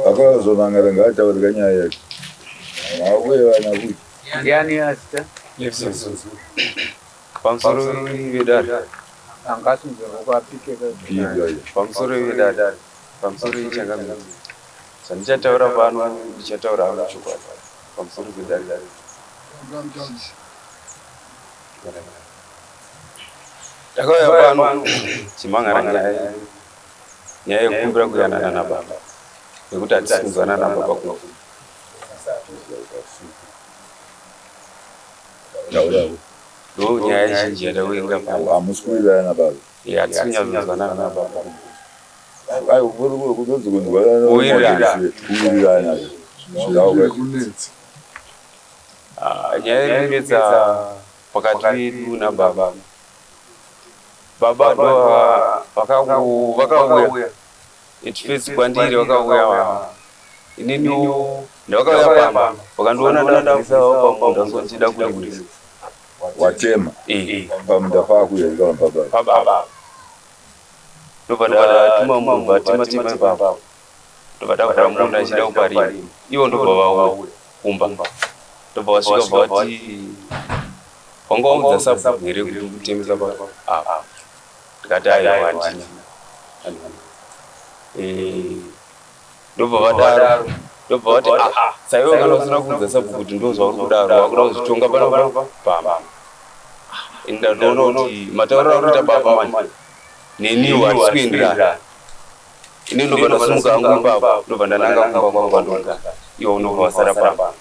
Akazomangara ngaataurika nyaya yake. Mauye vana kuti. Ndiani azita? Levison. Pamusoro vedare. Angasunzirwa kwapike. Pamusoro vedare. Pamusoro yechangamire. Zvandichataura pano ndichataura hangu chokwadi. Pamusoro pedare. Takauya pano chimangara nyaya nyaya yekukumbira kuyanana nababa nekuti hatisi kunzwanana nababa kuno. Ndo nyaya zhinji yatauyenga pano. Hamusi kuwirirana nababa. Eh, hatisi kunyatsonzwanana nababa. Aiwa, kunonzi kunzwanana. Kuwirirana. Kuwirirana. Kunetsa. Ah, nyaya iri kunetsa pakati pedu nababa. Baba ndo vakauya at first kwandiri vakauya ininiwo ndakauya pamba vakandiona ndabvisa pamunda so ndichida kurimisa. Watema. Eh, Pamunda pakuya kana pababa. pababa ndobva ndatuma munhu vatima tema ipapo ndobva ndavhura munda ndichida kuparima ivo ndobva vauya kumba ndobva vasvika bva vati wanga waudza sabhuku here kuti kutemesa apa ndikati aiwa handina. Eh, ndobva vadaro ndobva vati ah saiwe kana usina kuudza sabhuku kuti ndo zvauri kudaro wakuda kuzvitonga pano pamba. Ini ndatoona kuti matauriro auri kuita baba manje neniwo hatisi kuenderana. Ini ndobva ndasimuka hangu ipapo ndobva ndananga kumba kwangu kwandogara ivo ndobva vasara pamba.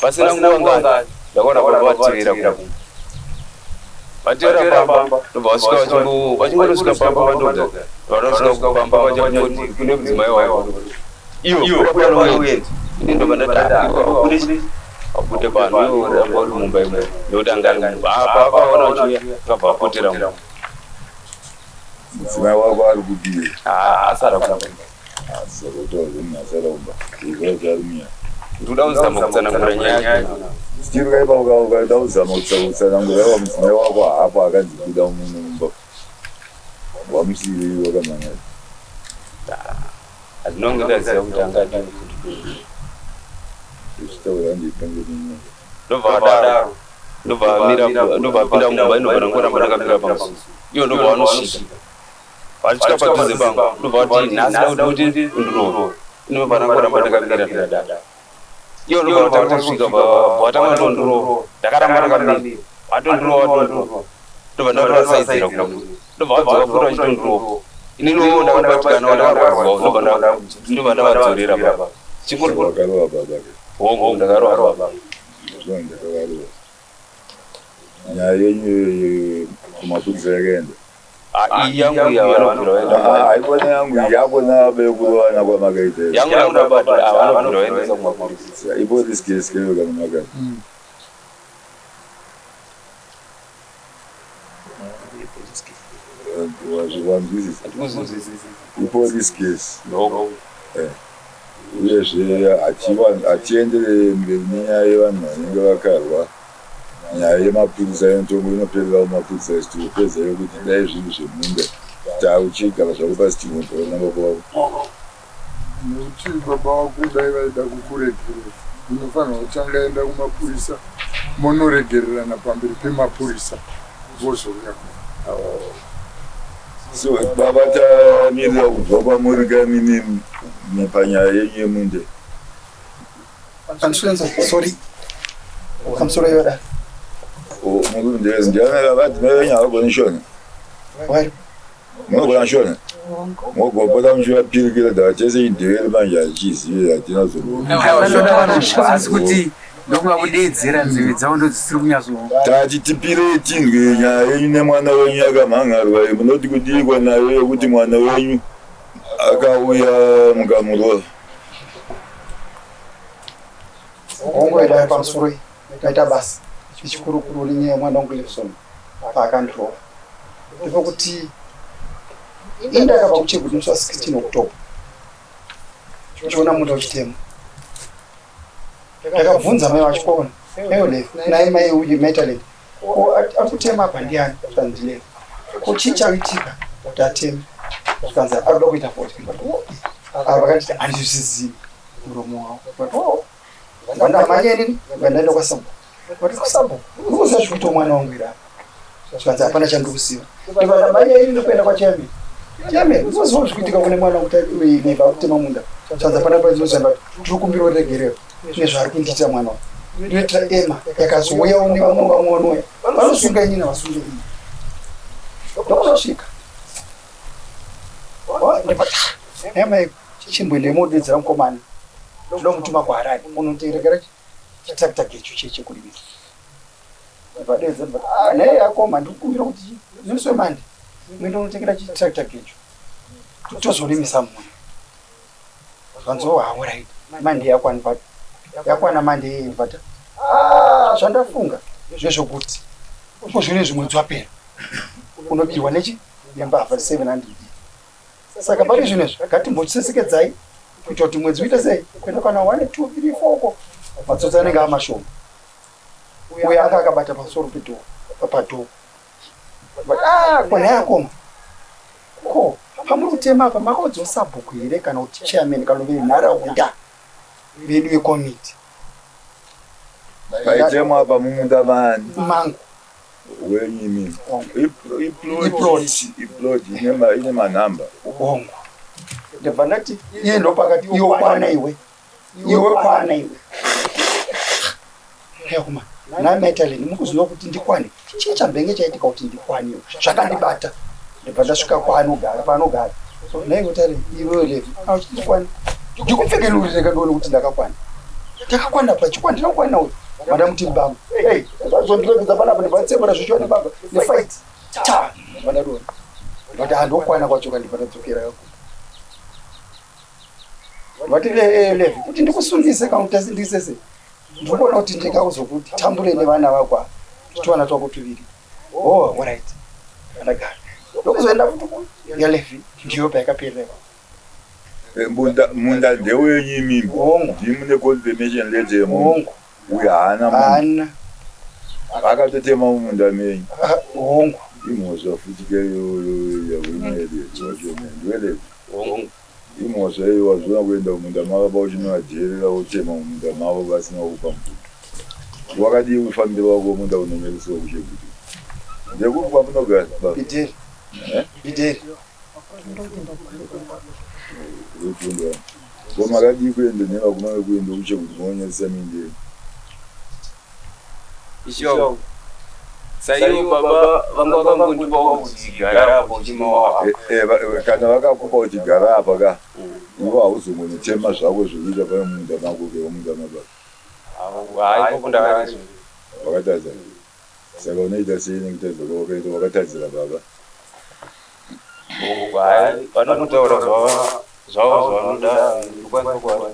Pasina nguva ngani ndakaona baba vatevera kumba. Vatevera pamba ndobva vasvika vachingotosvika pamba pandogara vandosvika pamba vachangoti kune mudzimai wavo ivo buda pano uende. Ini ndobva ndati "Ah, iwe haubude chi abude pano iwe uramba uri mumba imomo nekuti anga ari mumba apa akaona achiuya akabva apotera mumba. Mudzimai wako ari kupi? Ah, asara kumba. Asara kumba. Izvo ari munyaya. Ndikuda kuzama kutsanangura nyaya yacho. Chiri kaipa ukada kuzama kutsanangura iwa mudzimai wako haapo akanzi buda mumba. Wamusiyirei wakamhanya. Handinonge ndaziva kuti angadii kuti Uchitaura handipange nenyaya. ndobva vadaro ndobva amira ndobva apinda mumba inobva ndangoramba ndakamira pamusuwo ivo ndobva vanosvika vachisvika padhuze pangu ndobva vati nhasi da kuti undirove inobva ndangoramba ndakamira ndadada ivo ndobva vatanga kusvika vatanga kutondirova ndakaramba ndakamira vatondirova vatondirova ndobva ndavasaidzira kuno ndobva vadzoka futi vachitondirova ininiwo ndakabatikana ndakarwadziwa ndobva ndavadzorera baba chingori Wakarova baba ke. hongu ndakarova baba. Zvino ndakavarova. Nyaya yenyu kumapurisa yakaenda. Ah, iyi yangu iyi havanobvira vaenda. Haikona yangu iyi yakona vekurovana kwamakaita. Yangu ndakabata havanobvira vaendesa kumapurisa. Ipolice case keyo kana makati. Wanzwisisa? Handikuzwisisa. Ipolice case. No. Uyezve hatienderere mberi nenyaya yevanhu vanenge vakarwa. Nyaya yemapurisa inotongo inoperera kumapurisa isu tinopedza yokuti dai zvinhu zvemunda tauchigara zvako pasi chimwe nababa wako. Nekuti baba vako dai vaida kukuregerera unofanirwa kutanga enda kumapurisa monoregererana pamberi pemapurisa vozouya. So baba tamirira kubva kwamuri kamimi panyaya yenyu yemunda. Sorry. Pamusoro yoda. Muri ndiani vadzimai venyu havagoni Shona? Wari. Munogona Shona? Mogopota muchivapirikira dhava chese chindevere manje hachizivi hatina Aiwa, asi kuti ndokunga kudeedzera nzeve dzavo ndodzisiri kunyatso. Tati tipirei tinzwe nyaya yenyu nemwana wenyu yakamhangarwa munoti kudiikwa nayo yekuti mwana wenyu akauya mukamurova. Hongu ida pamusoro maita basa ichikurukuru nenyaya yemwana wangu Levison paakandirova. Ndepekuti ini ndakabva kuChegutu musi wa 16 October chiona munda uchitema. Ndakabvunza mai vacho kwaona maiwo Levi naye mai uyu mai Talent ko ari kutema apa ndiani zvikanzi ndiLevi ko chii chaitika kuti ateme zvikanzi ari kuda kuita fodya. Ava vakanditi handizvizivi muromo wavo. But oh, vandamhanya inini vandaenda kwasabhuku. Vati kwasabhuku urikuziva zviri kuita mwana wangu here apa? Zvikanzi hapana chandiri kuziva. Ndivandamhanya inini kuenda kwachairman. Chairman, unoziva zviri kuitika kune mwana wangu neva kutema munda. Zvikanzi hapana pandinoziva but ndiri kumbira uregerero nezvaari kundiitira mwana wangu. Ndinoitira Emma yakazouyawo nevamwe vamwe vanouya vanosunga inini havasunge inini. Ndokuzosvika. Emma chimboendai modedzera mukomana ndomutuma kuHarare unoterekera chitrakita gecho chiye chekurimisa. Vadedza ah naye akoma ndikukumbira kuti nemusi wemande muende unotengera chitrakita gecho tozorimisa munda. Zvanzi oh alright mande yakwana but yakwana mande iyi but ah zvandafunga ndezvekuti uko zvino izvi mwedzi wapera unobirwa nechi nembavha 700 saka pari zvino izvi ngatimbochisesekedzai kuitira kuti mwedzi uite sei kuenda kana 1 2 3 4 uko matsotsi anenge amashoma uyo anga akabata pamusoro pedhoo papadhoo ah kona yakoma ko pamuri kutema apa makaudzawo sabhuku here kana kuti chairman kana venharaunda vedu vekomiti Paitemwa apa mumunda mani mangu wenyu imimi. Hongu. Iplot iplot ine manhamba. Hongu. Ndabva ndati iye ndopakati iwe kwana iwe. Iwe kwana iwe. Hekuma. Namaitalen mukuziva kuti ndikwane. Chii chambenge chaitika kuti ndikwane iwe. Zvakandibata. Ndabva ndasvika kwaanogara paanogara. So nhai kutare iwe Levi. Auchindikwana. Ndikupfeke luri rega ndione kuti ndakakwana. Ndakakwana pachikwana ndinokwana uyu. Madamuti mbama. Hey, zvazondiregedza panapa ndibva nditsembera zvichiwa nebaba. Nefight. Ta. Ndabva ndadona. Ndati handokwana kwacho kandibva ndadzokera kako. Vati Levi kuti ndikusungise kana kuti asindisese. Ndikuona kuti ndingakuzokutambure nevana vako ava. Twana twako tuviri. Oh, alright. Ndagara. Ndokuzoenda futi ku yaLevi ndiyo payakaperera ipapo. Munda munda ndewenyu imimi. Hongu. Ndimi mune confirmation letter yemunda. Hongu. Uyu haana munda. Haana. Akatotema mumunda menyu. Hongu. Imhosva futi ke yahunyelezi wacho ndiwelezi. Hongu. Imhosva iyo wazviona kuenda mumunda mavo bauchinovadyerera wotema mumunda mavo vasina kukupa mvumo. Wakadii kufambira wako munda unonyoresa kuChegutu? Ndekupi kwamunogara baba? Bideri. Eh? Bideri. Wekunda. Ko makadii kuenda nevakoma vekuenda kuChegutu monyoresa minda yenyu? Isho. Saivo baba vanga vakangondipawo kuti gara apo uchimawa. Kana vakakupa kuti gara apa ka, iwe hauzongonotema zvako zvekuita pane mumunda mako ke mumunda mababa. Hayi ikoko ndakati. Wakatadza. Saka unoita sei nekutadza kwawakaita wakatadzira baba? Hayi vanototaura zvavo zvavanoda ndokwanisa kuvapa.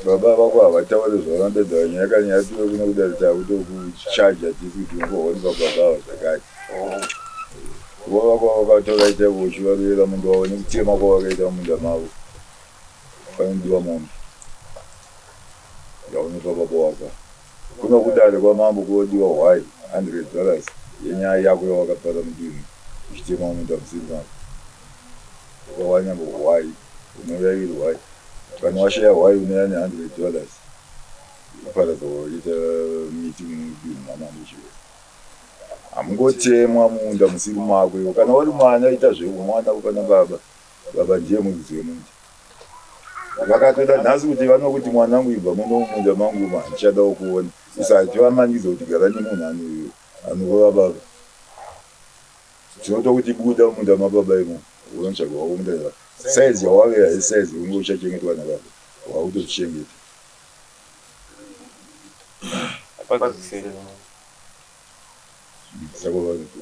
Baba vako havataure zvavanoda dzava nyaya kana yatove kuno kudari takutokuchaja tisi kuti ungoonekwa baba ava zvakati. Baba vako vakatora chaivo uchivarovera munda wavo nekutema kwavakaita mumunda mavo. Panodiwa mombe yaunopa baba wako. Kuno kudare kwamambo kunodiwa hwai 100 dollars yenyaya yako yawakapara mudunhu uchitema munda musiri mako. Ukawana hwai unouya iri hwai. Kana washaya hwai unouya ne 100 dollars. Kuparadza kwaita miti mudunhu mamambo chaivo. Hamungotemwa munda musiri mako iwe. Kana uri mwana ita zveumwana kana baba. Baba ndiye muridzi wemunda. Vakatoda nhasi kuti vanokuti mwanangu ibva muno mumunda mangu umu handichadawo kuona. Isu hativamanidze kuti gara nemunhu anorova baba. Tinotokuti buda mumunda mababa imomo unotsvaga wako munda. Saizi yawave haisi saizi yekunge uchachengetwa nababa. Wakutotichengeta. Saka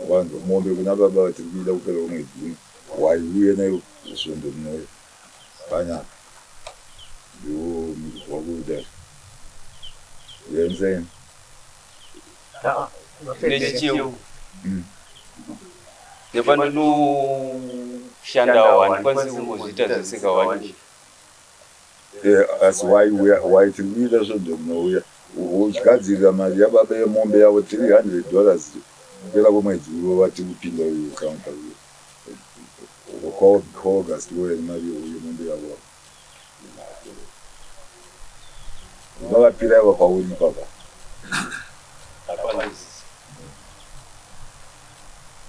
vanhu mombe kuna baba tiri kuida kupera kwemwedzi uno. Waiuya nayo svondo rinouya. Panapa. Ndiwo wakudai. Uyai Nechicheu. Nepandinokushandawo handikwanisi kungozviita zvese kawani. Asi waiuya waiti kuita svondo rinouya uchigadzirira mari yababa yemombe yavo 300 dollars kupera kwemwedzi uyo vatiri kupinda uyu kaunta uyo. KwaAugust wouya nemari yeuye mombe yako. Ungavapira ivo pauri ipapa.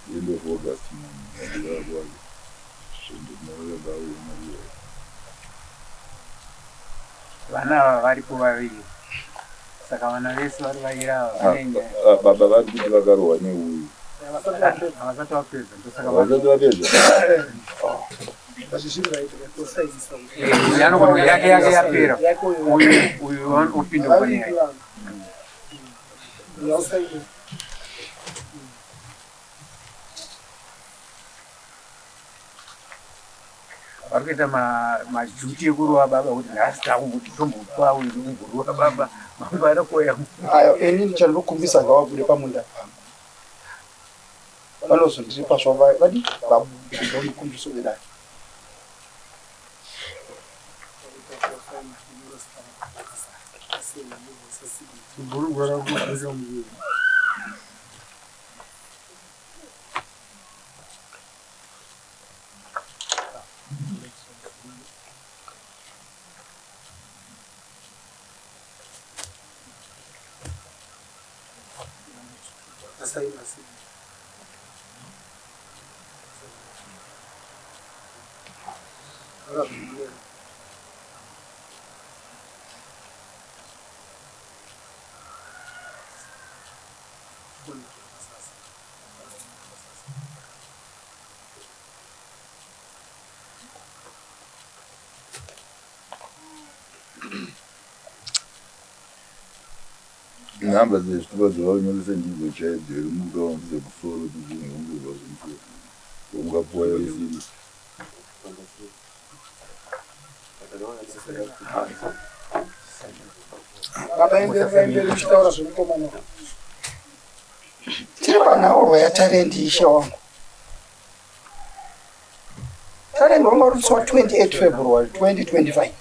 End of August mombe yako wake. Svondo rinouya ngauye nemari iyoyo. Vana ava varipo vaviri. Saka vana vese vari vaviri ava vane nyaya. Ah, baba vari kuti vakarohwa neuyu. Havasati vapedza ndosaka Havasati vapedza. Uyu anogona kuti yake yake yapera. Uyu uyu opinda panyaya. Vari kuita majuti ekurova baba kuti nhasi takumbuti tombopa uyu kumborova baba mangwana koya. Ayo ini chandinokumbisa ngavabude pamunda pangu. Vanozondiripa zvavo vadi vabude ndomukumbiso vedare. Bhurugwa rako kupfeka muviri. Nhamba dzezvitupa dzavanyoresa ndidzo chaidzo here mukaona dzemusoro dzizvinhongorwa zvemusoro ungapuwa isiri. Baba endererai mberi muchitaura zvemukomana. Tiri panhaurwa yaTarendi ishe wangu. Tarendi wanga uri musi wa 28 February 2025.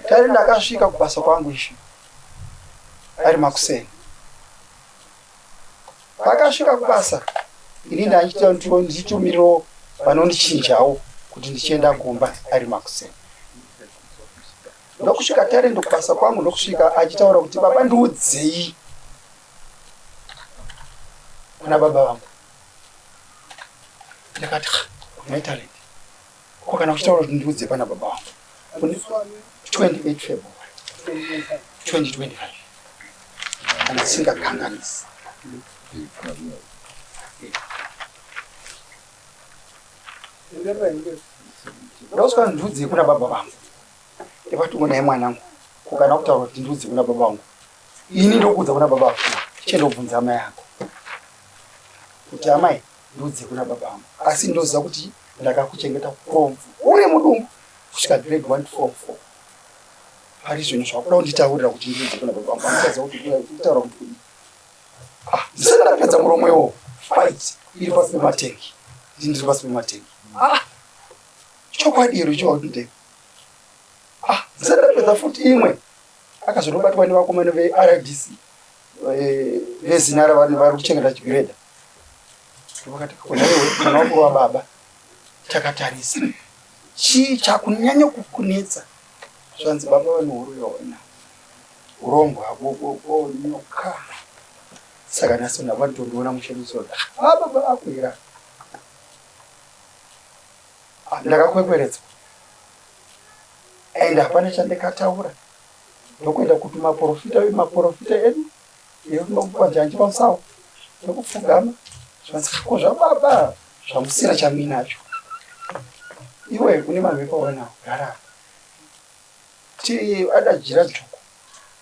Tarendi akasvika kubasa kwangu ishe ari makuseni. Paakasvika kubasa ini ndichitumirawo vanondichinjawo kuti ndichienda kumba ari makuseni. Ndokusvika Tarendi kubasa kwangu ndokusvika achitaura kuti baba ndiudzei kuna baba vangu. Ndakati mai Tarendi ko kana uchitaura kuti ndiudze pana baba vangu. 28 February 2025 kana tisingakanganisi. Ndosvika ndiudze kuna baba vangu. Ndikati naye mwanangu ko kana kutaura kuti ndiudze kuna baba vangu. Ini ndokuudza kuna baba vangu. Chendobvunza amai ako. Kuti amai ndiudze kuna baba vangu. Asi ndoziva kuti ndakakuchengeta from uri mudumbu kusvika grade 1 form 4. Pari zvinhu zvakuda kunditaurira kuti ndiudze kuna baba vangu. Handichaziva kuti kutaura kuti kudii. Ah, ndisati ndapedza muromo iwowo. Fight iri pasi pematengi. Ndiri pasi pematengi. Ah, chokwadi here icho Ah, ndisati ndapedza futi imwe. Akazonobatwa nevakomana veRDC vezinara vanhu vari kuchengeta chigireda. Vakati kona iwe mwana wako wababa takatarisa. Chii chakunyanya kukunetsa? Zvanzi baba vane horo yaona. Urombwa nyoka. Saka nhasi ndava mushe musoro. Ah, baba akwira. Ah, ndakakwekweredzwa. Ende hapana chandikataura. Ndokuenda kuti maprofita maprofita edu panjanji pamusawo ndokupfugama zvanzi ko zvababa zvamusina chamuinacho. Iwe une mamhepo awanawo gara apa. Ti ada jira dzvuku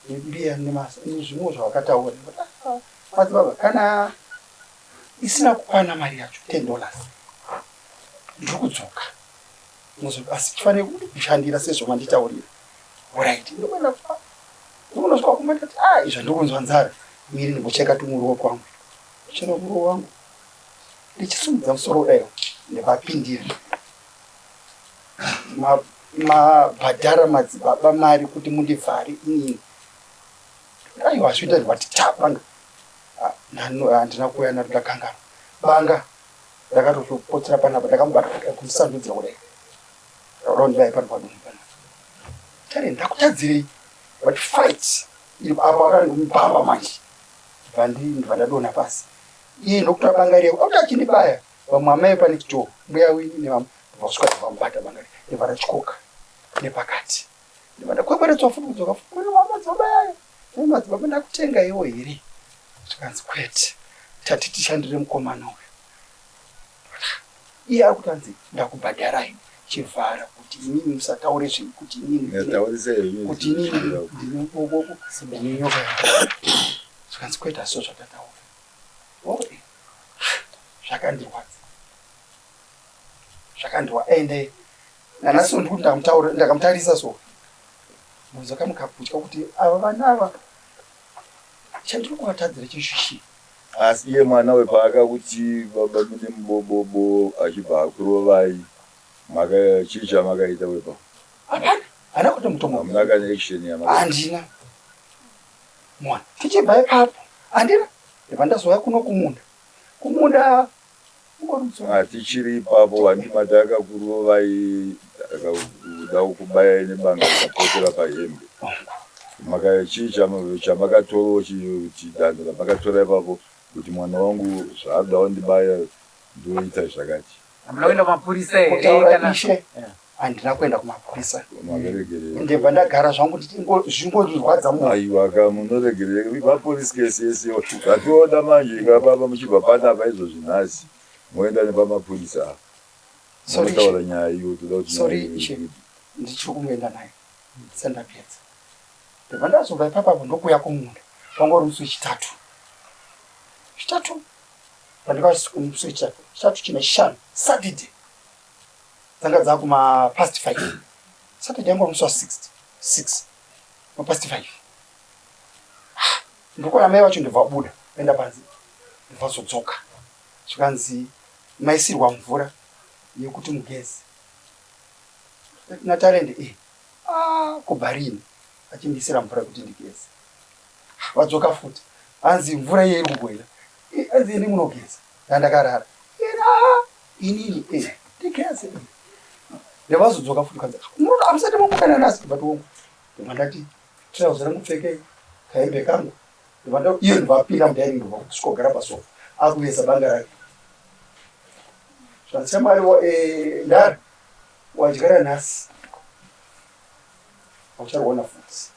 nembiya nezvimwe zvavakataura. Madzibaba kana isina kukwana mari yacho 10 dollars ndiri kudzoka. Asi tifanire kushandira sezvamanditaurira. Alright, ndokuenda kumba. Ndokunosvika kumba ndikati ah izvo ndiri nzara. Miri ndimbocheka tumuriwo kwangu. Chero muriwo wangu. Ndichisumudza musoro kudai ndapindira. Mabhadhara madzibaba mari kuti mundivhare inini. Aiwa zviita ndikati ta banga. Handina kuuya naro ndakanganwa. Banga Ndakatopotsera panapa, ndakamubata kumusandudzira kudai. Ndakada kundibaya pano padumbu panapa. Tare ndakutadzirei? But fight iri apo akandibamba manje. Ndibva ndadonha pasi. Iye ndokutora banga riya kuti achindibaya. Vamwe amai pane chitoro, mbuya wenyu nevamwe ndobva vasvika ndobva vamubata banga riya. Ndobva rachikoka nepakati. Ndobva ndakwekweretswa futi kudzoka futi. Kune madzibaba yayo. Kune madzibaba ndakutenga iwo here? Zvikanzi kwete. Tati tishandire mukomana uyu. Iye ari kuti anzi ndakubhadharai chivhara kuti inini musataure zvenyu kuti inini kuti inini ndine bobobo ndine nyoka zvikanzi kwete asiwo zvatataura. Oh, zvakandirwadza. Zvakandirwadza ende nanhasi ndikuti ndakamutaura ndakamutarisa so munzwa kamukakutya kuti ava vana ava chandiri kuvatadzira chezvichii. Asi iye mwana uyu paakakuti baba mune mubobobo achibva akurovai maka chii chamakaita wepa? Hapana, hana kuita mutongo. Hamuna kana action yamakaita? Handina. Mwana, tichibva ipapo handina. Ndibva ndazouya kuno kumunda. Kumunda Ah, tichiri ipapo vandimati akakurovai akakuda kukubayai nebanga rikapotera pahembe. Maka chii chamakatorawo chidanho ramakatora ipapo kuti mwana wangu zvaada wandibaya ndoita zvakati. Hamuna kuenda kumapurisa here Kutaura kana ishe handina kuenda kumapurisa. Makaregerera. Ndibva ndagara zvangu zvingorwadza mwoyo. Aiwa ka munoregerera mapolice case yese zvatoda manje ka baba muchibva panapa izvozvi nhasi moenda nepamapurisa apa. Sorry ishe. Monotaura nyaya iyo toda kuti nyaya Sorry iyo ishe. ibude. Ndichiri kumboenda nayo ndisati ndapedza. Ndibva ndazobva ipapapo ndokuuya kumunda. Wanga uri musi wechitatu. Chitatu pandakasvika musi wechitatu. Chitatu china chishanu Saturday. Dzanga dzakuma past 5. Saturday yanga musi wa 6. 6. Ma past 5. Ndokona mai vacho ndobva vabuda vaenda panze. Ndobva vazodzoka. Zvikanzi maisirwa mvura yekuti mugeze. NaTalent eh. Ah kubva rini achindiisira mvura yekuti ndigeze. Vadzoka futi. Hanzi mvura iye iri kugoila. Hanzi ini munogeza. Ndandakarara. Ah inini eh ndigeze. Ndavazodzoka futi kanzi munoda amusati mamuka nanhasi but wongu. Ndobva ndati trouser rangu pfekei kahembe kangu. Ndobva nda iye ndobva apinda mudining ndobva kusvika kugara pasofa akuveza banga rake. Zvanzi shamwari eh ndara wadyara nhasi hauchariona futi.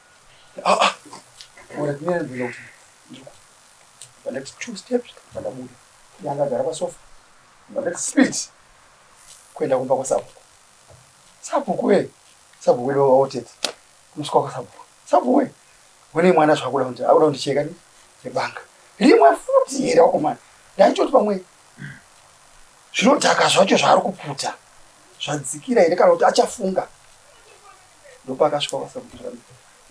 Ah ah. Ora ndinene kuti ndati 2 steps pandabuda. Yanga agara pasofa. Ndati speed kuenda kumba kwasabhuku. Sabhuku we. Sabhuku wedu waotete. Kunosvika kwasabhuku. Sabhuku we. Une mwana zvakuda kuti akuda kundicheka ni nebanga. Rimwe futi here wakomana. Ndaichoti pamwe zvinodhaka zvacho zvaari kuputa zvadzikira here kana kuti achafunga. Ndopakasvika kwasabhuku zvakanzi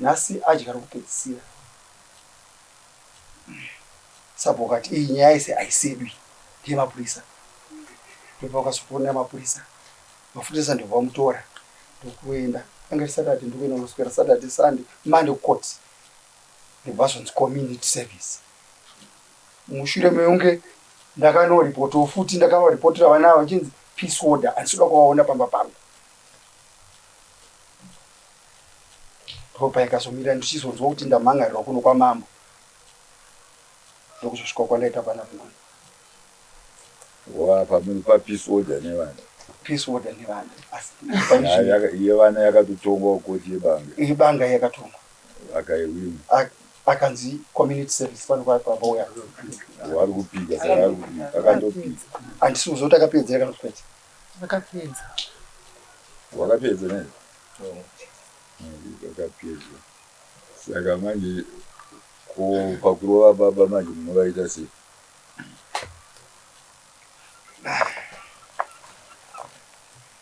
nhasi adya rokupedzisira. Sabhuku akati iyi nyaya yese haisedwi ndeyemapurisa. Ndopavakazofonera mapurisa. Mapurisa ndobva vamutora ndokuenda. Anga iri Saturday ndokuenda kunoswera Saturday, Sunday, Monday kucourt. Ndobva zvonzi community service. Mushure mekunge ndakanoripotawo futi ndakavaripotera vana ava vachinzi peace order handisi kuda kuvaona pamba pangu. Ndopaikazomira ndichizonzwa kuti ndamhan'arirwa kuno kwamambo. Ndokuzosvika kwandaita panapa mwana. Wapa muri pa peace order nevana. Peace order nevana. Asi yevana yakatotongwa kukoti yebanga. Yebanga yakatongwa. Akaiwina. Akanzi community service pano pabauya. Wari kupika saka ari kupika akatopika. Handisi kuziva kuti akapedza kana kupedza. Akapedza. Wakapedza ne? Akapedza. Saka manje ko pakurova baba manje munovaita sei?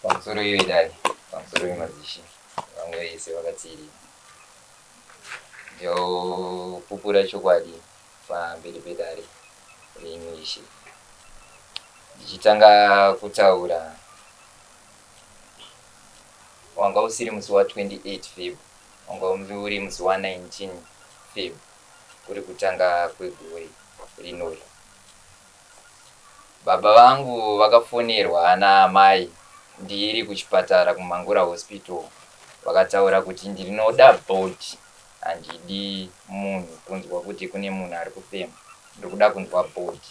Pamusoro iwe dare, pamusoro wemadzishe, vamwe vese vakateerera. Ndopupura chokwadi pamberi pedare renyu ishe. Ndichitanga kutaura wanga usiri musi wa 28 Feb, wanga uri musi wa 19 Feb, kuri kutanga kwegore rinori. Baba vangu vakafonerwa naamai ndiri kuchipatara kuMangura Hospital vakataura kuti ndinoda body handidi munhu kunzwa kuti kune munhu ari kufema ndiri kuda kunzwa body.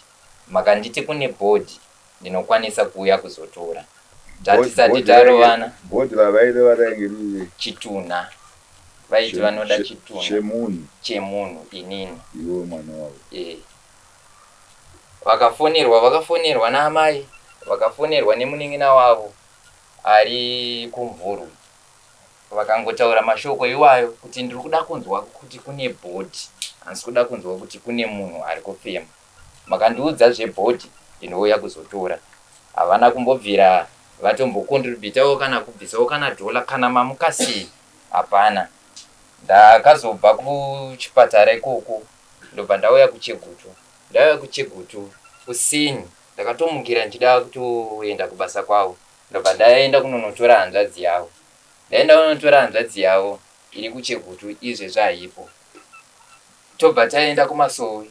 Makanditi kune body ndinokwanisa kuuya kuzotora. Tatisati tarovana. Body ravaireva rainge riri chitunha. Vaiti vanoda chitunha chemunhu. Chemunhu inini. Iwe mwana wavo. Eh. Vakafonerwa vakafonerwa naamai vakafonerwa nemunin'ina wavo ari kuMvurwi. Vakangotaura mashoko iwayo kuti ndiri kuda kunzwa kuti kune body handisi kuda kunzwa kuti kune munhu ari kufema. Makandiudza zvebody ndinouya kuzotora. Havana kumbobvira vatombocontributawo kana kubvisawo kana dollar kana mamukasei hapana. Ndakazobva kuchipatara ikoko ndobva ndauya kuChegutu. Ndauya kuChegutu kuseni ndakatomukira ndichida kutoenda kubasa kwavo ndobva ndaenda kunonotora hanzvadzi yavo. Ndaenda kunonotora hanzvadzi yavo iri kuChegutu izvezvi haipo. Tobva taenda kumasowe.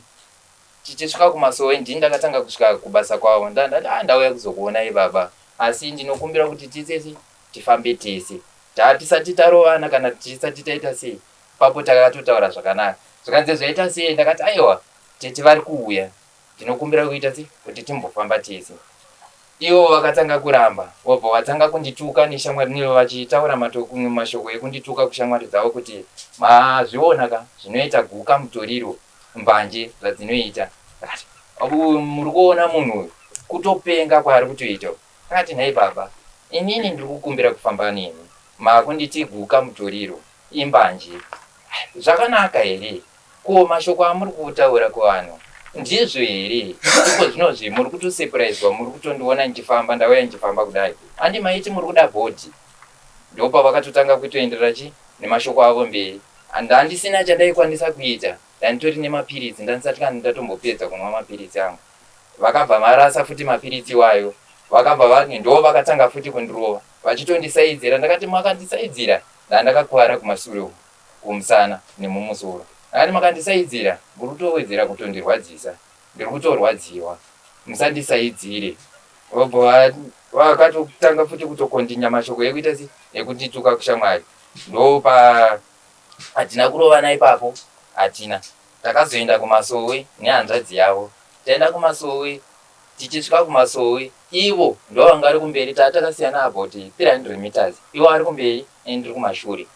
Tichisvika kumasowe ndini ndakatanga kusvika kubasa kwavo ndandati ah ndauya kuzokuonai baba asi ndinokumbira kuti titsese tifambe tese. Tatisati tarovana kana tisati taita sei ipapo takatotaura zvakanaka. Zvikanzi zvaita sei ndakati aiwa tete vari kuuya ndinokumbira kuita sei kuti timbofamba tese. Ivo vakatanga kuramba vobva vatanga kundituka neshamwari nevo vachitaura mashoko ekundituka kushamwari dzavo kuti mazviona ka zvinoita guka mutoriro mbanje zvadzinoita. Ndakati muri kuona munhu uyu kutopenga kwaari kutoita uku. Ndakati nhai baba inini ndiri kukumbira kufamba nemi makunditi guka mutoriro imbanje zvakanaka here ko mashoko amuri kutaura kuvanhu ndizvo here iko zvinozvi muri kutosepuraizwa muri kutondiona ndichifamba ndauya ndichifamba kudai handi maiti muri kuda bhodhi ndopavakatotanga kutoenderera chi nemashoko avo mberi ndandisina chandaikwanisa kuita ndanditori nemapiritsi ndandisati kana ndatombopedza kunwa mapiritsi angu vakabva marasa futi mapiritsi iwayo vakabva va ndo vakatanga futi kundirova vachitondisaidzira ndakati makandisaidzira ndandakakuvara kumasure uku kumusana nemumusoro ndakati makandisaidzira muri kutowedzera kutondirwadzisa ndiri kutorwadziwa musandisaidzire vobva vakatotanga futi kutokondinya mashoko ekuita sei ekundituka kushamwari ndopa hatina kurovana ipapo hatina takazoenda kumasowe nehanzvadzi yavo taenda kumasowe tichisvika kumasowe ivo ndovanga vari kumberi taa takasiyana about 300 meters ivo vari kumberi ini ndiri kumashure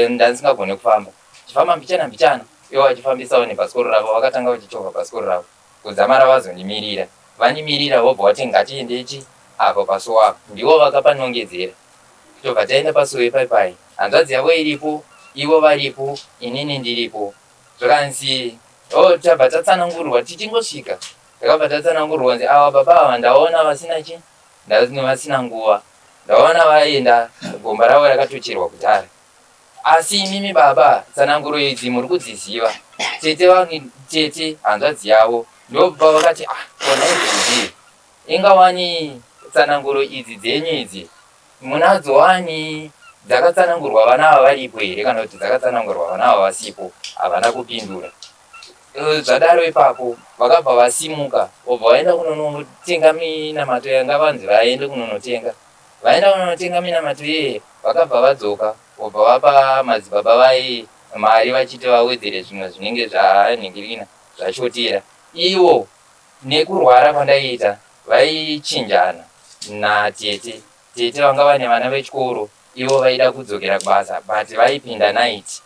ndandisingagone kufamba chifamba mbichana mbichana ivo vachifambisawo nebhasikoro ravo vakatanga vachichovha bhasikoro ravo kudzamara vazondimirira vandimirira vobva vati ngatiendechi apo pasowe apo ndivo vakapanongedzera tobva taenda pasowe paipai hanzvadzi yavo iripo ivo varipo inini ndiripo zvakanzi oh, tabva tatsanangurwa tichingosvika takabva tatsanangurwa kunzi ava baba ava ndaona vasina chi vasina nguva ndaona vaenda gomba ravo rakatocherwa kudhara asi imimi baba tsananguro idzi muri kudziziva tete vangu tete hanzvadzi yavo ndobva vakati ah kona izvozvi ingawani tsananguro idzi dzenyu idzi munadzo wani dzakatsanangurwa vana ava varipo here kana kuti dzakatsanangurwa vana ava vasipo havana kupindura eh, zvadaro ipapo vakabva vasimuka vobva vaenda kunonotenga minamato yanga vanzi vaende kunonotenga vaenda kunonotenga minamato iyeye vakabva vadzoka vobva vapa madzibaba vaye mari vachiti vawedzere zvimwe zvinenge zvanhingirina zvashotera ivo nekurwara kwandaiita vaichinjana natete tete vanga vane vana vechikoro ivo vaida kudzokera kubasa but vaipinda night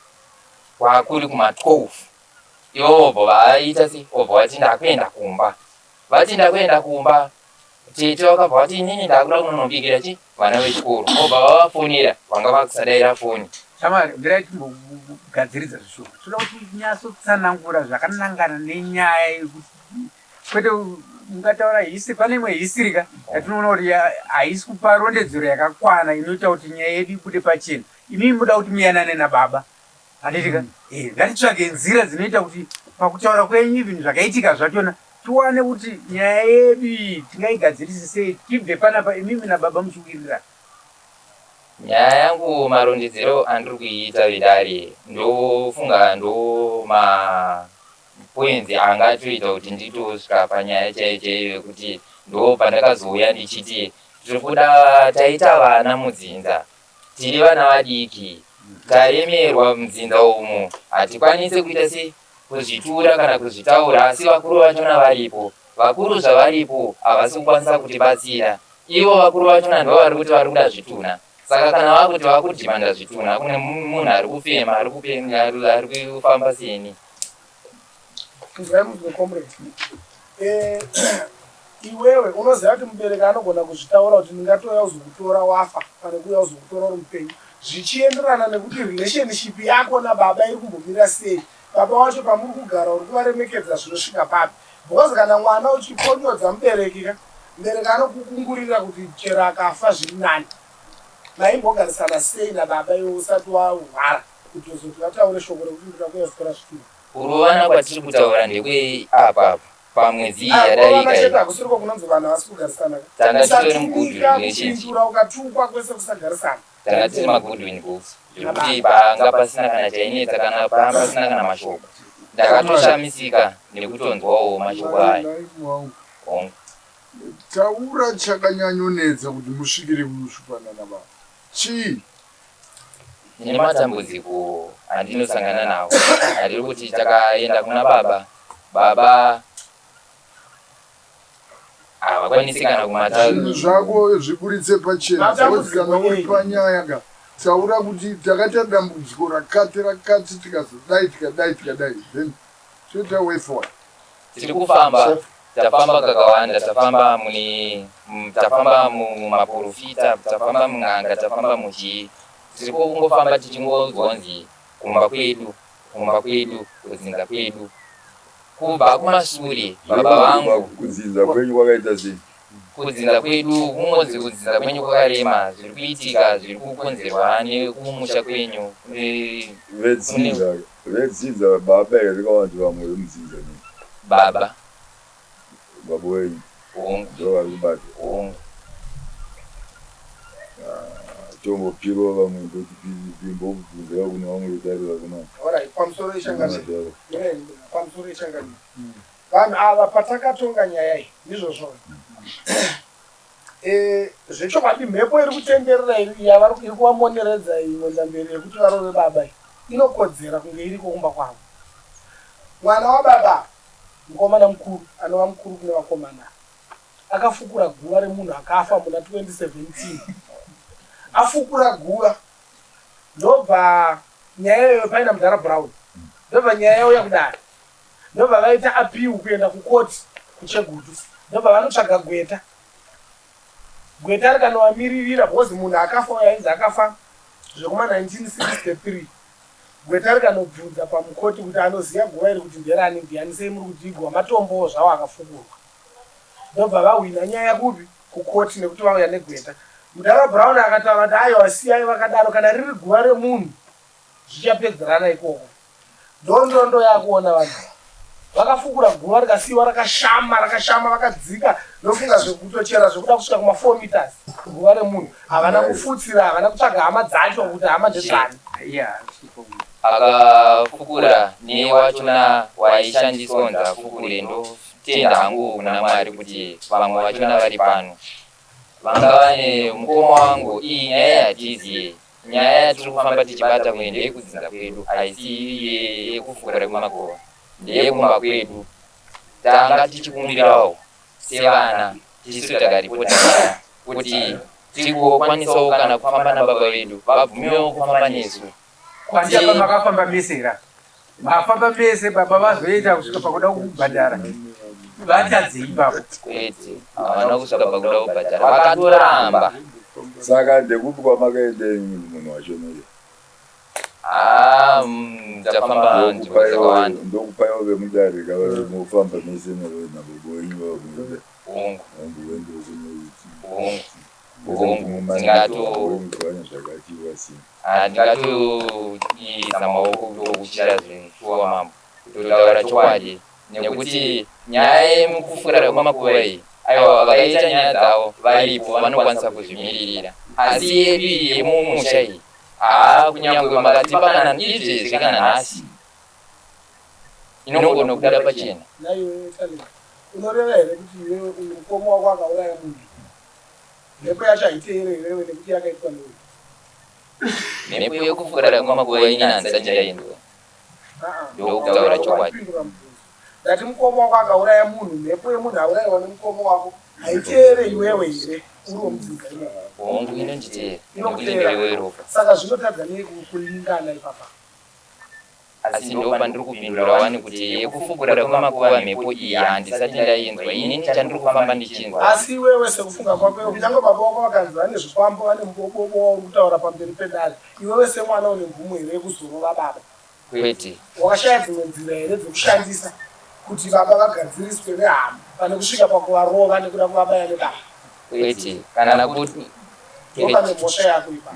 kwakuri kuma12 ivo vobva vaita sei vobva vati ndakuenda kumba vati ndakuenda kumba tete vakabva vati inini ndakuda kunonobikira chi vana vechikoro vobva vavafonera vanga vakusadaira foni Shamwari, mirai timbogadziridza zvishoma. Toda kuti unyatsotsanangura zvakanangana nenyaya yekuti kwete mungataura history, pane imwe history ka yatinoona kuti haisi kupa rondedzero yakakwana inoita kuti nyaya yedu ibude pachena. Imimi muda kuti muyanane nababa handiti ka? Eh, ngatitsvage nzira dzinoita kuti pakutaura kwenyu even zvakaitika zvachona tiwane kuti nyaya yedu iyi tingaigadzirise sei tibve panapa imimi nababa muchiwirirana. Nyaya yangu marondedzero andiri kuiita vedare ndofunga ndo mapoints angatoita kuti nditosvika panyaya chaiyo chaiyo yekuti Ndo pandakazouya ndichiti tiri kuda taita vana mudzinza, tiri vana vadiki, taremerwa mudzinza umu, hatikwanise kuita sei kuzvitura kana kuzvitaura, asi vakuru vachona varipo. Vakuru zvavaripo havasi kukwanisa kutibatsira. Ivo vakuru vachona ndivo vari kuti vari kuda zvitunha. Saka kana vakuti vakudhimanda zvitunha kune munhu ari kufema, ari kupenga, ari kufamba seni. Inzwai munzwe comrade. Eh, iwewe unoziva kuti mubereki anogona kuzvitaura kuti ndingatouya kuzokutora wafa pane kuuya kuzokutora uri mupenyu zvichienderana nekuti relationship yako nababa iri kumbomira sei baba wacho pamuri kugara uri kuvaremekedza zvinosvika papi because kana mwana uchiponyodza mubereki ka mubereki anokukungurira kuti chero akafa zviri nani maimbogarisana sei nababa iwe usati warwara kuti uzoti vataure shoko rekuti ndoda kuuya kuzotora zvitunha Kurovana kwatiri kutaura ndekwei apa apa pamwedzi iyi Ah, kurovana yadarika chete iyi. hakusiriko kunonzi vanhu havasi kugarisana ka Tanga titori mugood kusatumika relationship. kupindura ukatukwa kwese kusagarisana Tanga tiri magoodwin goals zvekuti panga pasina kana chainetsa kana panga pasina kana mashoko. Ndakatoshamisika nekutonzwawo mashoko aya. Nhai wangu. Hongu. Taura chakanyanyonetsa kuti musvikire kunoshupana nababa. Chii? Ndine matambudziko andinosangana nawo andiri kuti takaenda kuna baba, baba havakwanisi kana kumata. Zvinhu zvako zviburitse pachena because kana uri panyaya ka taura kuti takaita dambudziko rakati rakati tikazodai tikadai tikadai then toita way forward. Tiri kufamba, tafamba kakawanda, tafamba mune, tafamba mumaporofita, tafamba mun'anga, tafamba muchii. Tiri kungofamba tichingoudzwa kunzi kumba kwedu, kumba kwedu, kudzinza kwedu. Kubva kumashure baba vangu. Kudzinza kwenyu kwakaita sei? Kudzinza kwedu kungonzi kudzinza kwenyu kwakarema, zviri kuitika zviri kukonzerwa nekumusha kwenyu. Vedzinza, vedzinza baba here kana kuti vamwe vemudzinza nei? Baba. Baba wenyu. Hongu. Ndivo vari kubata. Hongu. Ah, tombopirwa vamwe mbobvunzira kune vamwe vedare vakuna. Alright, pamusoro yechangamire. Pamusoro yechangamire. Vanhu ava patakatonga nyaya iyi ndizvozvo. Eh, zvechokwadi mhepo iri kutenderera iri yavari iri kuvamoneredza iyi mwendamberi yekuti varove baba iyi inokodzera kunge iriko kumba kwavo. Mwana wababa mukomana mukuru anova mukuru kune vakomana akafukura guva remunhu akafa muna 2017 afukura guva ndobva nyaya iyoyo paina mudhara Brown ndobva nyaya yauya kudare ndobva vaita appeal kuenda kukoti kuChegutu ndobva vanotsvaga gweta gweta rikanovamiririra because munhu akafa uyo ainzi akafa zvekuma 1963 gweta rikanobvunza pamukoti kuti anoziva guva iri kuti nderani ndiani sei muri kuti iguva matombowo zvawo akafukurwa ndobva vahwina nyaya kupi kukoti nekuti vauya negweta mudhara Brown akataura kuti aiwa siyai vakadaro kana riri guva remunhu zvichapedzerana ikoko ndondondo yakuona vanhu vakafukura guva rikasiyiwa rakashama rakashama vakadzika ndofunga zvekutochera zvekuda kusvika kuma 4 meters guva remunhu havana kufutsira havana kutsvaga hama dzacho kuti hama ndedzani Akafukura newachona waishandiswa kunzi afukure ndotenda hangu kuna Mwari kuti vamwe vachona vari pano vanga vane mukoma wangu iyi nyaya hatiiziye nyaya yatiri kufamba tichibata kunge ndeyekudzinza kwedu haisi yekufukura kwemakuva ndeyekumba kwedu tanga tichikumbirawo sevana tisu takaripota nyaya kuti tigokwanisawo kana kufamba nababa vedu vabvumewo kufamba nesu. Kwandiyapa makafamba mese here? Mafamba mese baba vazoita kusvika pakuda kukubhadhara vatadzei ipapo? Kwete, havana kusvika pakuda kubhadhara vakatoramba. Saka ndekupi kwamakaenda imimi munhu wacho neye? Haa tafamba nzvimbo dzakawanda. Ndokupaiwo vemudare ka mofamba mese nababa wenyu vakuenda. Hongu. Hongu wende kunoiti. Hongu. Hongu. Ndingato zvakati vasina. Handingatoisa maoko kutokuchira zvinhu shuwa mambo. Kutotaura chokwadi nekuti nyaya yemukufura kwemakuva iyi aiwa vakaita nyaya dzavo varipo vanokwanisa kuzvimiririra asi yedu iyi yemumusha iyi haa kunyangwe makatipa kana izvezvi kana nhasi inogona kubuda pachena. Naiwe Talent. Unoreva here kuti iwewe uyu mukoma wako akauraya munhu mhepo yacho haiteere iwewe nekuti yakaitwa neuyu? Mhepo yekufukura kwemakuva inini handisati ndainzwa. Ndokutaura chokwadi. Pindura mubvunzo. Ndati mukoma wako akauraya munhu, mhepo yemunhu aurayiwa nemukoma wako haiteere iwewe here uri womudzinza imomo? Hongu inonditeera nekuti ndiri weropa. Saka zvinotadza nei kulingana ipapa? Asi ndopandiri kupindura wani kuti yekufukura kwemakuva mhepo iyi handisati ndainzwa inini chandiri kufamba ndichinzwa. Asi iwewe sekufunga kwako iwe kunyange baba vako vakanzi vane zvikwambo vane mubobobo wauri kutaura pamberi pedare iwewe semwana une mvumo here yekuzorova baba? Kwete. Wakashaya dzimwe nzira here dzekushandisa kuti baba vagadziriswe nehama pane kusvika pakuvarova nekuda kuvabaya nebanga? Kwete. Kana kuti Ndopane mhosva yako ipa.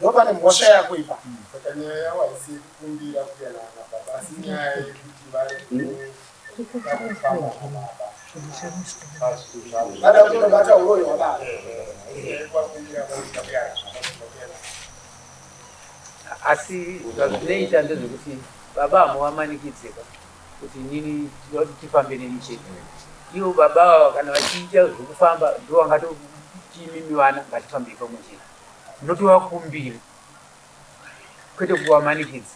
Ndopane mhosva yako ipa. Saka nyaya yavo haisi yekukumbira kuyanana nababa asi nyaya yekuti vari kuda kufamba nababa pazvinhu zvavo. Vada kutobata uroyi hwababa. Yekuvakumbira vaida kuyanana vaida kuyanana. Asi zvazvinoita ndezvekuti baba hamuvamanikidzeka kuti inini tinoda kuti tifambe neni chete. Ivo baba ava kana vachiita zvekufamba ndivo vangatoti imimi vana ngatifambei pamwe chete. Munotovakumbira kwete kuvamanikidza.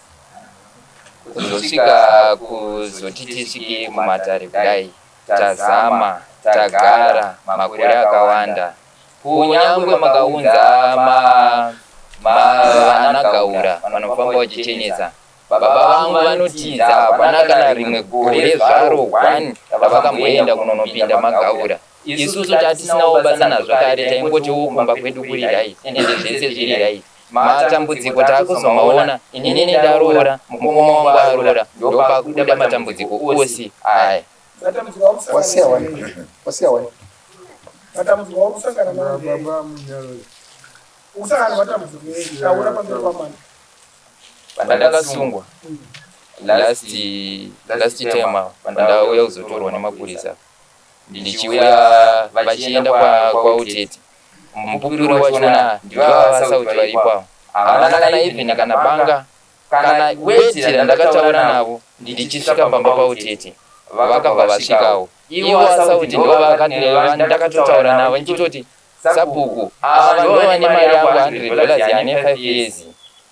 Kuzosvika kuzoti tisvike kumatare kudai tazama tagara makore akawanda kunyangwe makaunza ma ma vana gaura vanofamba vachichenesa baba vangu vanotiza hapana kana rimwe gore zvaro one ravakamboenda kunonopinda magaura isusu tatisinawo basa nazvo kare taingotiwo kumba kwedu kuri right ende zvese zviri right matambudziko taakuzomaona inini ndaroora mukoma wangu aroora ndopakuda matambudziko ose aya. Matambudziko auri kusangana Wasiya nawo wani. ndei? Wasiya wani. Matambudziko auri kusangana nawo ndei? Baba munyarari. Uri kusangana nematambudziko ei? Taura pamberi pamambo. Pandakasungwa last last time apa pandauya kuzotorwa nemapurisa ndichiuya vachienda kwautete mupupuri wachona ndivo vasauti varipo avo havana kana even kana banga kana weti randakataura navo ndichisvika pamba pautete vakabva vasvikawo ivo vasauti ndivo ndakatotaura navo ndichitoti sabhuku ava ndivo vane mari yangu 100 dollars yane 5 years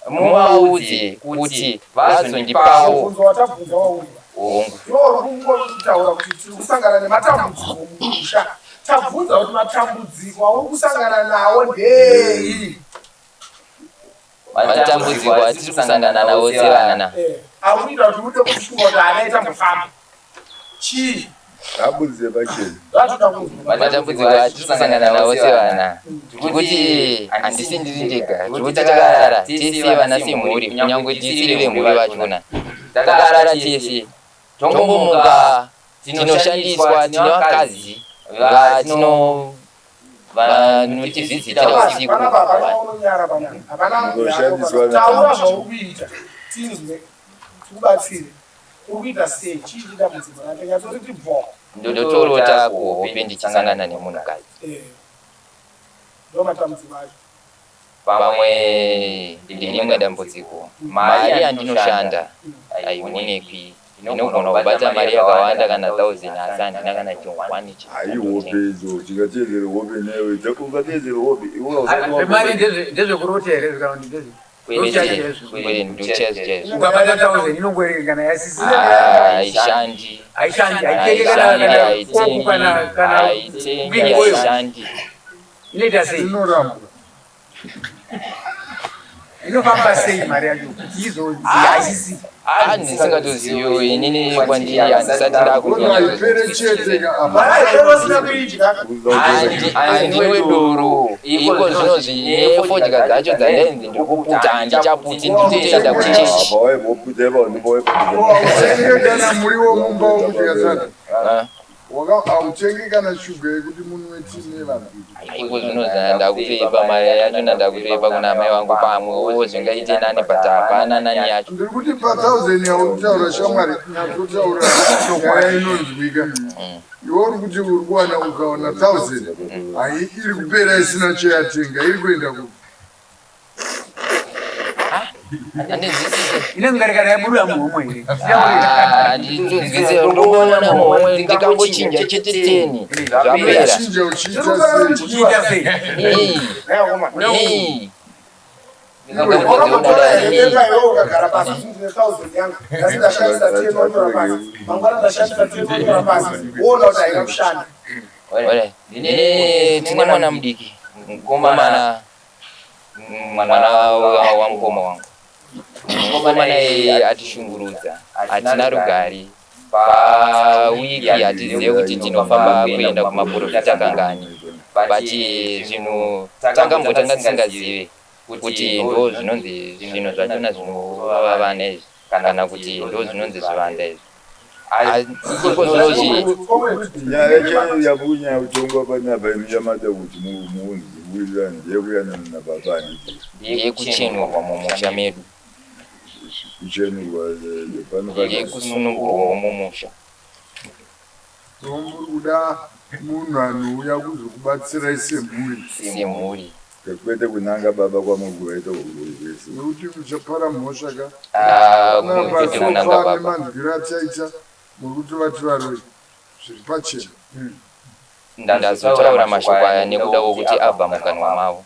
muvaudze kuti vazondipawo Mubvunzo watabvunza waunzwa. Hongu. Iwe uri kungotaura kuti tiri kusangana nematambudziko mumusha. Tabvunza kuti matambudziko auri kusangana nawo ndei? Matambudziko atiri kusangana nawo sevana. Eh, ari kuita kuti ude kufunga kuti haana itambofamba. Chii? Abudise pachena. Zvatoda kunzwa. Matambudziko atiri kusangana nawo sevana. Tikuti handisi ndiri ndega, tikuti takarara tese vana semhuri, kunyangwe tisiri vemhuri vachona. Takarara tese, tongomuka tinoshandiswa, tine vakadzi vatino vanotivhizitira usiku. Panapa hapana unonyara panapa. Hapana Unoshandiswa na- Taura zvauri kuita tinzwe tikubatsire. Uri kuita sei? Chii chidambudziko racho? Nyatsoriti bvo. Ndotorota kuhope ndichisangana nemunhukadzi. Eh. Ndo matambudziko acho. Pamwe ndine rimwe dambudziko, mari yandinoshanda haionekwi. Ndinogona kubata mari yakawanda kana 1000 asi handina kana chingwani Hayi hope idzo, tingateedzere hope newe. Ungateedzere hope. Iwe usati Zvemari wabata. ndezvekurota here kana kuti ndezve? Kwete, ndochaizvo chaizvo. Ukabata 1000 inongoerekana yasisi. Haishandi. Haishandi, haitenge kana kana koku kana kana Haitengi, big oil. haishandi. Inoita sei? Inorambwa. Inofamba sei mari yacho kuti izonzi haisisi? Ah, ndisingatozivi inini kwandiri handisati Kodwa haipere chete ka apa. Mari haipere usina kuidya. Handinwe doro iko zvinozvi nefodya dzacho dzandainzi ndiri kuputa handichaputi ndinotoenda kuchechi. Apa waimboputa ipapo ndipo Hautenge kana muriwo mumba wokudya sadza. Ah. Hautenge kana shuga yekuti munwe tii nevana. Iko zvino ndakutoipa mari yacho ndakutoipa kuna amai vangu pamwewo zvingaite nani but hapana nani yacho. Ndiri kuti pa 1000 yauri kutaura shamwari nyatsotaura nyaya inonzwika. Iwe uri kuti uri kuwana ukawana 1000 hai iri kupera isina chayatenga iri kuenda kupi? Handinzwisise. Inenge ngarikara yaburuya muhomwe here? Ah, handinzwisise ndongoona muhomwe ndikangochinja chete teni zvapera. Chinja uchiita sei? Uchiita sei? Nei? Nei? Wakatora here pepa iwewe ukagara pasi kuti ndine 1000 yangu nhasi ndashandisa 10 wonyora pasi mangwana ndashandisa 10 wonyora pasi woona kuti haina kushanda. Alright. Ndine tine mwana mudiki mukomana mwana wamukoma wangu. Mukomana iyeye atishungurudza hatina rugare pawiki hatizive kuti tinofamba kuenda kumaporofita kangani but zvinhu takambotanga tisingazive kuti ndo zvinonzi zvinhu zvachona zvinovava vana izvi kana kuti ndo zvinonzi zvivanda izvi iko zvinozvi Nyaya yacho yamukunyanya kutongwa panapa imi yamada kuti muunzi kuwirirana ndeyekuyanana nababa handiti? Ndeyekuchenurwa mumusha medu. Kuchenurwa pano. Ndeyekusunungurwawo mumusha. So muri kuda munhu anouya kuzokubatsirai semhuri. Semhuri. Kwete kunanga baba kwamuri kuvaita kwese. Nekuti muchapara mhosva ka. Ah, kwete kunanga Pasofa baba. nemanzwiro achaita muri kutovati varoi zviri pachena. Ndazotaura mashoko aya nekudawo kuti abva mukanwa mavo.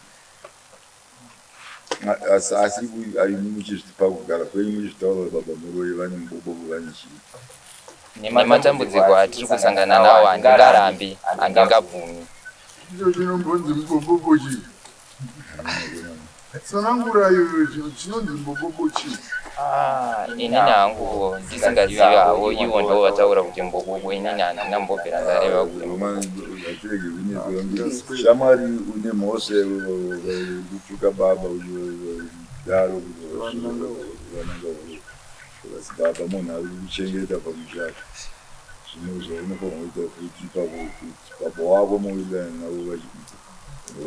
Asi imi muchizvipa kugara kwenyu muchizvitaura baba muroi vane mubobobo vane chii? Nematambudziko atiri kusangana nawo handingarambi, handingabvumi. Icho chinombonzi mubobobo chii? Tsanangura iyoyo chinonzi mubobobo chii? Ah, inini hangu ndisingazivi havo, ivo ndo vataura kuti mbobobo, inini handina mbobvira ndareva kuti Hatirege kunetswa shamwari, une mhosva kutuka baba daro vananga asi baba munhu ari kuchengeta pamusha apa. Zvino zvaunofanira kuita kuti ipapo kuti baba wako muwirirane navo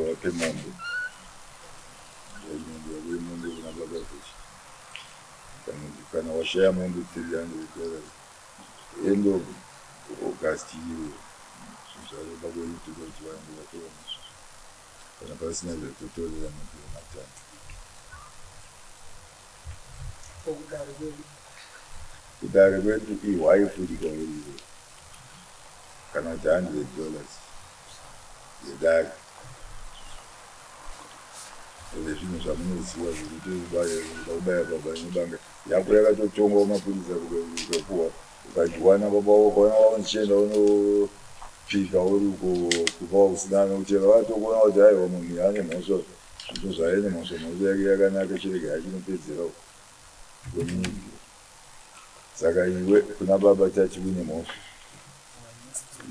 vape mombe, mombe yako imombe kuna baba futi. Kana washaya mombe $300 end of August iyo zvinhu zvako baba itoda kuti vaende vatora nazvo. Kana pasina zvatotorera makore 5. Kudare kwedu. Kudare kwedu ihwai futi kwauriwo kana kuti $100 yedare ende zvinhu zvamunoziva zvekuti kuda kubaya baba nebanga yako yakatotongwa kumapurisa ukapuwa ukajiwana baba wako uchienda unopika uri uko kupa usina nokuchera vatokuona kuti aiwa munhu ane mhosva zvinhu zvaine mhosva mhosva yake yakanaka chirega yachinopedzera community. Saka iwe kuna baba tati une mhosva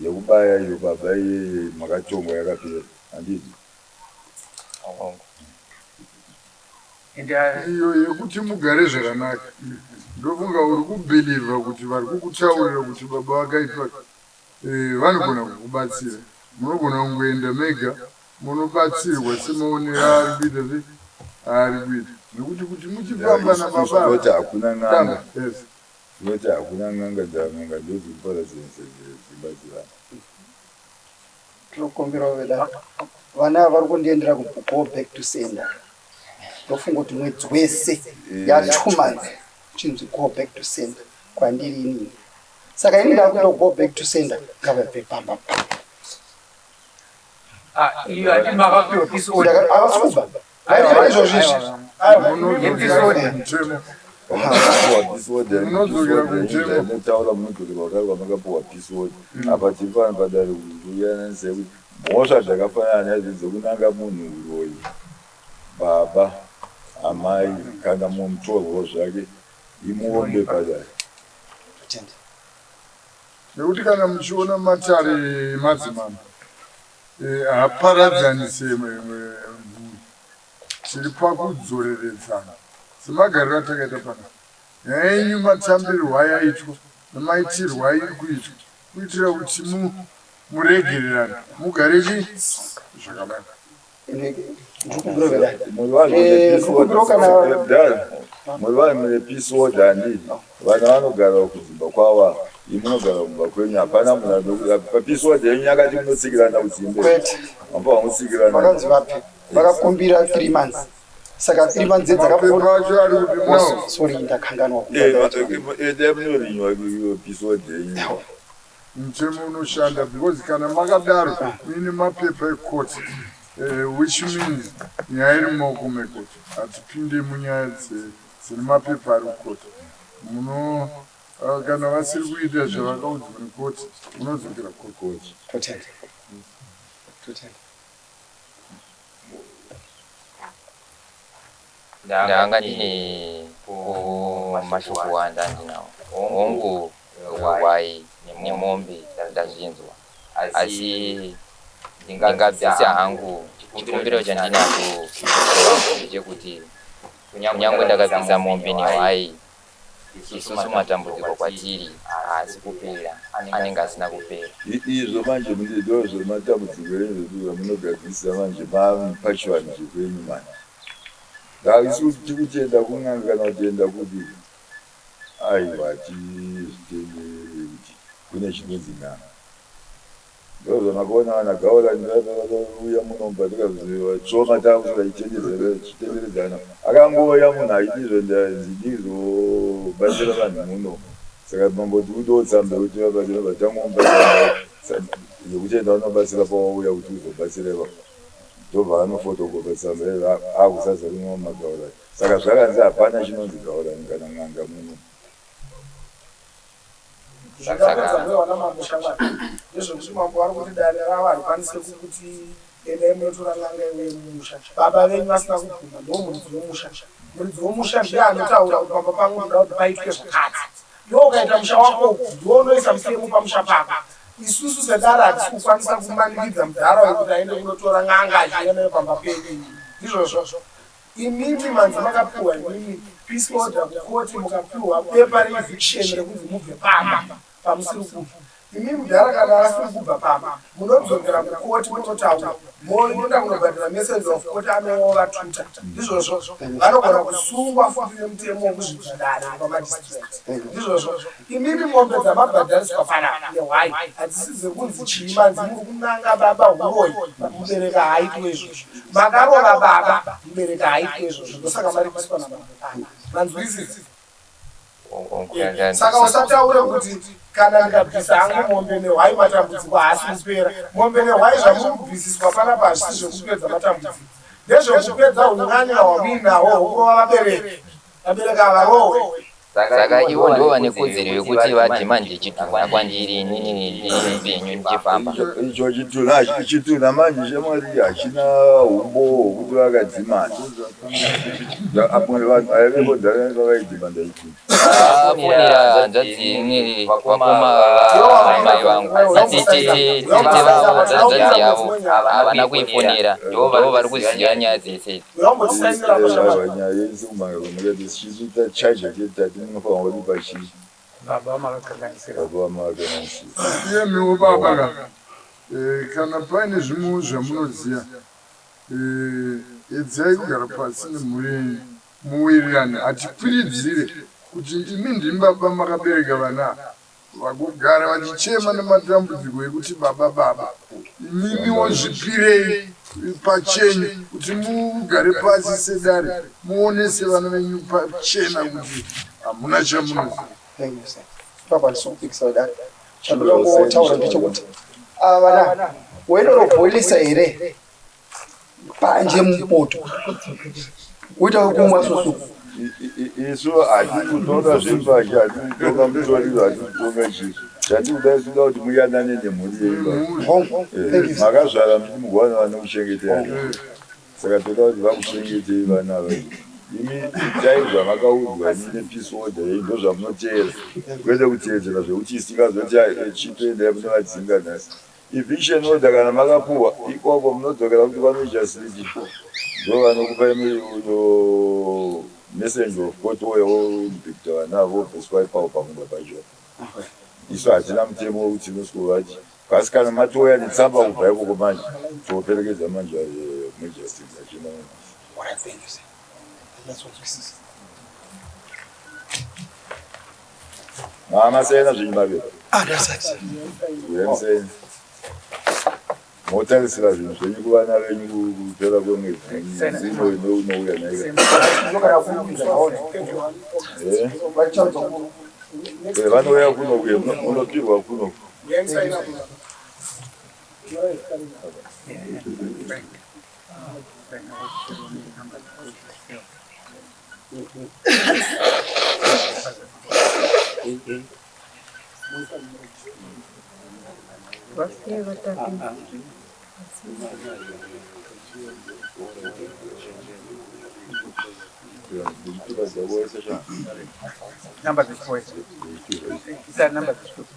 yekubaya iyo baba iyeye makatongwa yakapera handiti? And Iyo yekuti mugare zvakanaka, ndofunga uri kubhilivha kuti vari kukutaurira kuti baba vakaipa vanogona kukubatsira. Munogona kungoenda mega munobatsirwa semaonero aari kuita se aari kuita nekuti kuti muchifamba nababa Tinoti hakuna n'anga. Yes. Tinoti hakuna n'anga, dzan'anga ndodzikuparadzanisa dzimba dzevanhu. Tinokumbirawo veda vana ava vari kundiendera ku go back to sender. Ndofunga kuti mwedzi wese ya 2 months chinzi go back to sender kwandiri inini. Saka ini ndakuda go back to sender ngavabve pamba pa. Ah, iyo hati makapiwa peace order. Havasi kubva vaireva izvozvo izvi. Munodzokera kumutemo. Munodzokera kumutemo. Inotaura munodzokera wakare kwamakapiwa peace order. Apa tiri pano padare kuyananisa kuti mhosva dzakafanana naizvo dzekunanga munhu uroyi baba amai kana mutorwa zvake imuombe padare. Tende. Nekuti kana muchiona matare emadzimambo haaparadzanise mhuri, tiri pakudzoreredzana semagariro atakaita panapa. Nyaya yenyu matambirwo ayaitwa nemaitirwo airi kuitwa kuitira kuti muregererane mugare chi zvakanaka. Ndiri kumbirawo veda. Ndiri kumbirawo kana Muri vanhu mune peace order handiti? Vana vanogara kudzimba kwavo, imi munogara kumba kwenyu. Hapana munhu papeace order yenyu yakati munotsikirana kudzimbe. Kwete. Hamba mutsikirana. Vakanzi vape vakakumbira 3 months. Saka iri panze Mapepa acho ari kupi munawo? Sorry, ndakanganwa. Endai munorinywa peace order yenyu. Mutemo unoshanda because kana makadaro muine mapepa ecourt eh, which means nyaya iri mumaoko mecourt. Hatipinde munyaya dzine mapepa ari kucourt. Muno ah, kana vasiri kuita zvavakaudzwa necourt munodzokera court. Totenda. Totenda. Ndanga ndine mashoko andandinawo. Hongu, hwai nemombe ndazvinzwa, asi ndingabvisa hangu chikumbiro chandinacho ndechekuti kunyange ndakabvisa mombe nehwai, isusu matambudziko kwatiri haasi kupera, anenge asina kupera. Izvo manje ndozvo matambudziko enyu zvamunogadzirisa manje mapachivanhu chekwenyu manje. Ngaisi tikutenda kun'anga kana kutenda kupi? Aiwa hatizvitenderi kuti kune chinonzi n'anga. Ndozvamakaona vana Gaurani vauya muno patikazotsoma takusvika tichitenderedzana. Akangouya munhu achiti izvo ndizobatsira vanhu muno. Saka mamboti udewo tsamba yekuti vabatsira vatangomupa tsamba yekuti enda unobatsira pawauya kuti uzobatsira ipapo. Ndobva anofotokopa tsamba iyoyo akuzadza kunyora mumaGaurani. Saka zvakanzi hapana chinonzi Gaurani kana n'anga muno. Zvingapedza mweya wana mambo shamwari ndezvekuti mambo vari kuti dare ravo harikwanise kukuti endai munotora n'anga iuye mumusha baba venyu vasina kubvuma ndo muridzi wemusha. Muridzi wemusha ndiye anotaura kuti pamba pangu ndoda kuti paitwe zvakati. Iwe ukaita musha wako uku ndiwe unoisa mutemo pamusha pako. Isusu sedare hatisi kukwanisa kumanikidza mudhara uyu kuti aende kunotora n'anga achiuya nayo pamba pedu. Ndizvozvo. Imimi manzi makapiwa imimi peace order kucourt mukapiwa bepa re eviction rekunzi mubve pamba pamusiri kubva. Imi mudhara kana asiri kubva pamba munodzokera kucourt mototaura moenda kunobhadhara messenger of court anoovatuta. Ndizvozvo vanogona kusungwa futi nemutemo wekuzvidza dare pamagistrate. Ndizvozvo imimi mombe dzamabhadhariswa panapa nehwai hadzisi dzekunzi chii manzi muri kunanga baba huroyi mubereki haaitwe izvozvo. Makarova baba mubereki haaitwe izvozvo ndosaka maripiswa namambo pano. Manzwisisa? Saka usataure kuti kana ndikabvisa hangu mombe nehwai matambudziko haasi kupera. Mombe nehwai zvamuri kubvisiswa panapa hazvisi zvekupedza matambudziko. Ndezvekupedza hun'anga hwamuinahwo hwokurova vabereki. Vabereki havarohwe. Saka ivo ndivo vane kodzero yekuti vadhimande chitunha kwandiri inini ndiri mupenyu ndichifamba. Icho chitunha chitunha manje shamwari hachina humbowo hwekuti vakadzimana. Amwe vanhu vaivepo dzakanga vavaidhimanda chitunha. Vafonera hanzvadzi imwe vakoma vamai vangu tete tete vavo hanzvadzi yavo havana kuifonera ndivo vari kuziva nyaya dzese idzi. Nyaya yese kumhanga kwamakaita tichiita charge yake tati munofanirwa kuripa chii? Baba vamakakanganisira. Baba vamakakanganisira. Iyemiwo baba ka eh, kana paine zvimwewo zvamunoziva eh, edzai kugara pasi nemhuri yenyu muwirirane. Hatikwiridzire kuti imi ndimi baba makabereka vana ava vagogara vachichema nematambudziko ekuti baba baba. Imimiwo zvipirei pachenyu kuti mugare pasi sedare muonese vana venyu pachena kuti hamuna chamunoziva. Thank you sir. Ipapo handisi kupikisa vedare. Chandoda kungotaura ndechekuti ava vana waindorobhoilisa here panje mupoto woita wekumwa susu. Isu hatisi kutonga zvembanje, hatisi kutonga mutoriro, hatisi kutonga chii. Chatiri kuda isu kuda kuti muyanane nemhuri yenyu. Hongu. Thank you sir. Makazvara muchiti mugowana vanokuchengetai. Saka toda kuti vakuchengetei vana ava. Imi itai zvamakaudzwa imi nepeace order yenyu ndozvamunoteera. Kwete kuteedzera zvekuti isu tingazoti chitoendai munovadzinga nhasi. Eviction order kana makapuwa ikoko munodzokera kuti kwaMajor City ndovanokupai uyo messenger of court ouya oinspecta vana avo vobviswa ipapo pamunda pacho. Isu hatina mutemo wekuti tinosvikovati asi kana matouya netsamba kubva ikoko manje toperekedza manje Major City achienda kunobvisa. Alright, thank you sir. Ndanyatsonzwisisa. Mama saina zvenyu mapepa. Ah, ndasati. Uya musaina. Motarisira zvinhu zvenyu kuvana venyu kupera kwemwedzi zino inouya naika. Vanouya kuno kuye munopirwa kuno. Number dzechipoisa. Isa number dzechipoisa.